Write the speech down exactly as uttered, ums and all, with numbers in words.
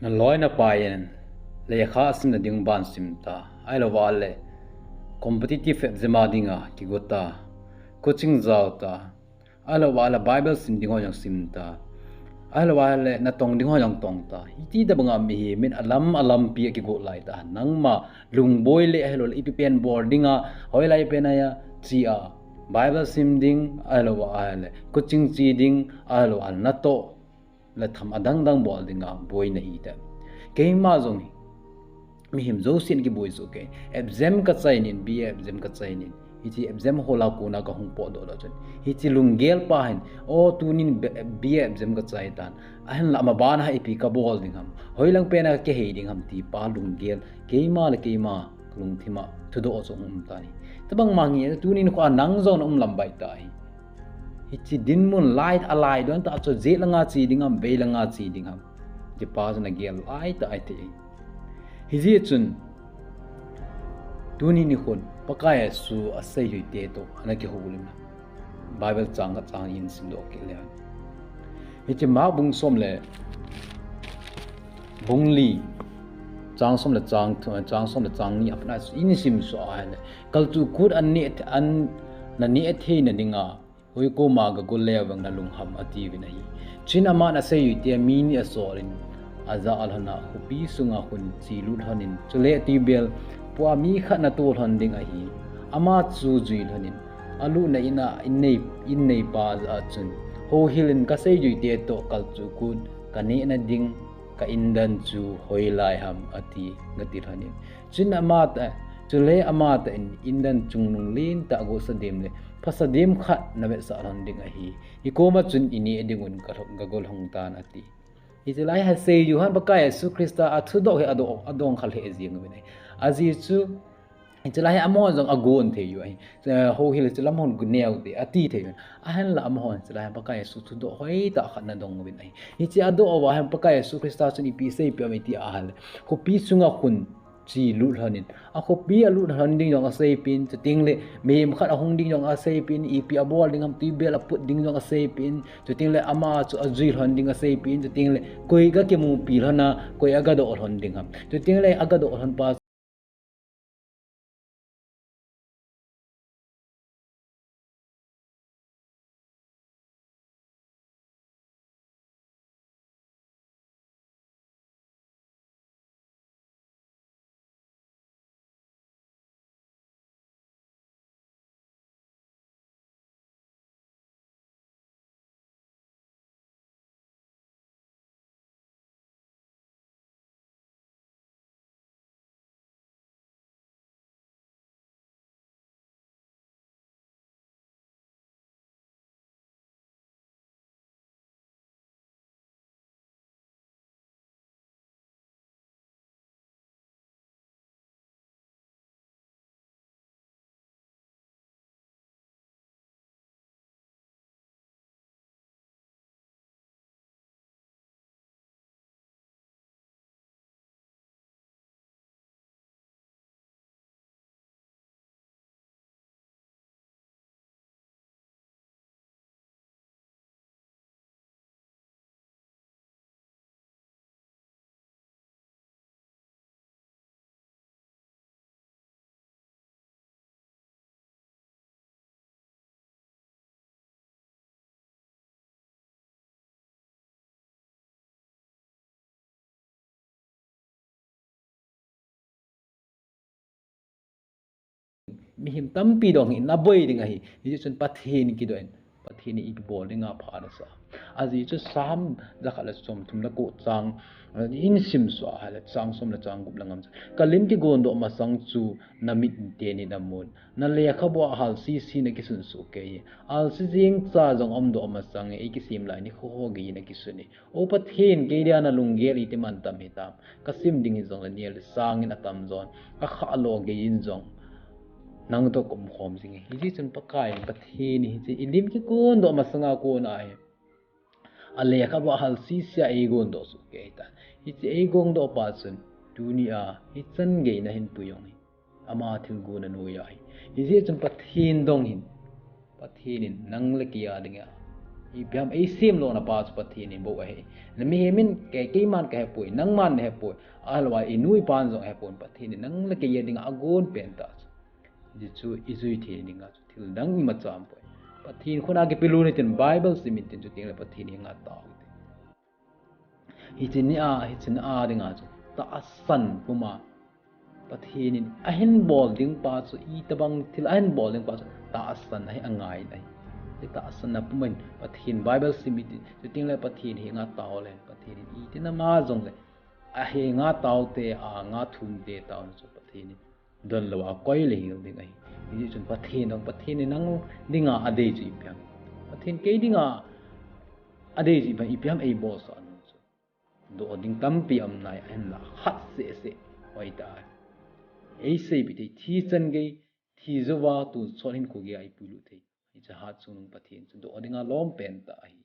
Naloi napai in lekha simna ding ban sim ta. Ahilouva le competitive exam a dinga kigo ta. Coaching jao ta. Ahilouva le Bible sim ding ho jong sim ta. Ahilouva le natong ding ho jong tong ta. Hiti tobanga mihem in alam alampi a kigo lai ta. Nangma lungboi le ahilouleh ipi pen bol dinga, hoilai pen a che a, Bible sim ding, ahilouva le coaching che ding, ahilouva le natoh le tham adang dang bol dinga boi nahi ta. Keima jong hi mihem jousen kiboi soh kei. Exam kachai nin, B A exam kachai nin. Hiche exam hall a kona kahung potdoh doh chun, hiche lunggel pa hin, o, tunin B-, B A exam kachai tan. Ahinla maban a ipi kabol ding ham, hoilang pen a kihei ding ham ti pa lunggel, keima le keima lungthim a thudoh chu um tan ahi. Tobang ma nge, tunin kho a nang jong naum lam bai ta ahi. Hiche dinmun lai, alai don tah chu jet langa che ding ham, vei langa che ding ham, ti pa chu nagel lai ta ahi. Hijeh chun tuni nikhon Pakai Jesu aseijuite toh ana kihoulim na. Bible chang khat chang in simdoh kit le. Hiche Mark bung som le, bung li, chang som le chang thu, chang som le chang ni a pat a chu in simsuh ahile, kalchuh kut an neh, an, naneh theina dinga hoi koma gago leu vang nalung ham, atiuvin ahi. Chuin aman aseijuite mi ni asol in, ajah lhon a, khopi sunga khun chelut lhon in, chule tuibel pua mi khat natoh lhon ding ahi. Ama chu jui lhon in, alutna in a in nei, in neipa jah a chun, houhil in, kaseijuite toh kalchuh kut kanehna ding ka indan chu hoilai ham, ati, gati lhon in. Chuin amatah, chule amatah in indan chungnung lentah gosa dem le phasa dem khat navetsah lhon ding ahi. Ikoma chun ineh dingun ka lho-, gago lhon tan, ati. Hiche lai a seiju hin Pakai Jesu Christa athudoh hi adoh, adong kha lheh jeng uvin ahi. Ajeh chu, hiche lai hi amahon jong agon thei u ahi. Eh, houhil hiche lam hon gu neo te, ati thei uvin. Ahinla amahon hiche lai hi Pakai Jesu thudoh hoitah khat nadong uvin ahi. Hiche adoh uva hin Pakai Jesu Christa chun ipi seipeh em iti ahile, khopi sunga khun chelut lhon in, akhopi alut lhon ding jong aseipeh in, chuteng le mihem khat ahung ding jong aseipeh in, ipi abol ding ham, tuibel aput ding jong aseipeh in, chuteng le ama chu ajui lhon ding aseipeh in, chuteng le koi gakimupi lhon a, koi agadoh lhon ding ham, chuteng le agadoh lhon pa Mihem tampi dong hi naboi ding ahi. Hijeh chun Pathen kidoh in, Pathen in ipi bol dinga pha nasa. Ajeh chu Psalm jakhat le somthum le ko chang, in simsuh ahile chang som le chang gup le ngam chu, kalim kigondoh masang chu namit in teni namun, nalekhabu a hal sisi nakisun soh kei. Alsi jeng cha jong umdoh masang e, eikisem lai nikho ho gei nakisun e. O Pathen, kei dia nalunggel iti man tam hitam. Kasim ding hijongle nel le sangin atam jon, kakhah lo gei in jong nang toh kaum khom jing e. Hijeh chun Pakai in, Pathen in hiche ilim kigondoh masanga kona hi, alekhabu a hal sisi a eigondoh soh kei tan. Hiche eigondoh pa chun tunia hichan gei nahin pui jong hi, ama thilgon anoi ahi. Hijeh chun Pathen dong hin, Pathen in nang le kei a dinga Ipi ham, ei semlona pa chu Pathen in bou ahi. Na mihem in kei, keiman kahepoi, nangman nahepoi, ahilouleh i nu i pan jong ahepon, Pathen in nang le kei a dinga agon pen tah chu. Hichu i jui thei dinga chu thil dang imacha aumpoi. Pathen khut a kipelut in tin, Bible sim in tin, chuteng le Pathen henga tao in tin. Hiche nia, hiche nia dinga chu tahsan puma Pathen in ahin bol ding pa chu, itobang thil ahin bol ding pa chu tahsan ahi, angai ahi. Hiche tahsanna puma Pathen Bible sim in tin, chuteng le Pathen henga tao le, Pathen in iti nama jong le, ahenga tao te, anga thum te tao chu Pathen in donlou a koi le hil ding ahi. Hijeh chun Pathen dong, Pathen in nang dinga adei chu ipi ham? Pathen kei dinga adei chu ipi ham, ipi ham ei bolsah nom chu? Doh ding tampi aum nai, ahinla khat seh seh hoitah a ei seipeh thei, thi chan gei, thi jouva tonsot hinkho gei a i puilut thei. Hiche hatchungnung Pathen chu doh dinga lom pen tah ahi.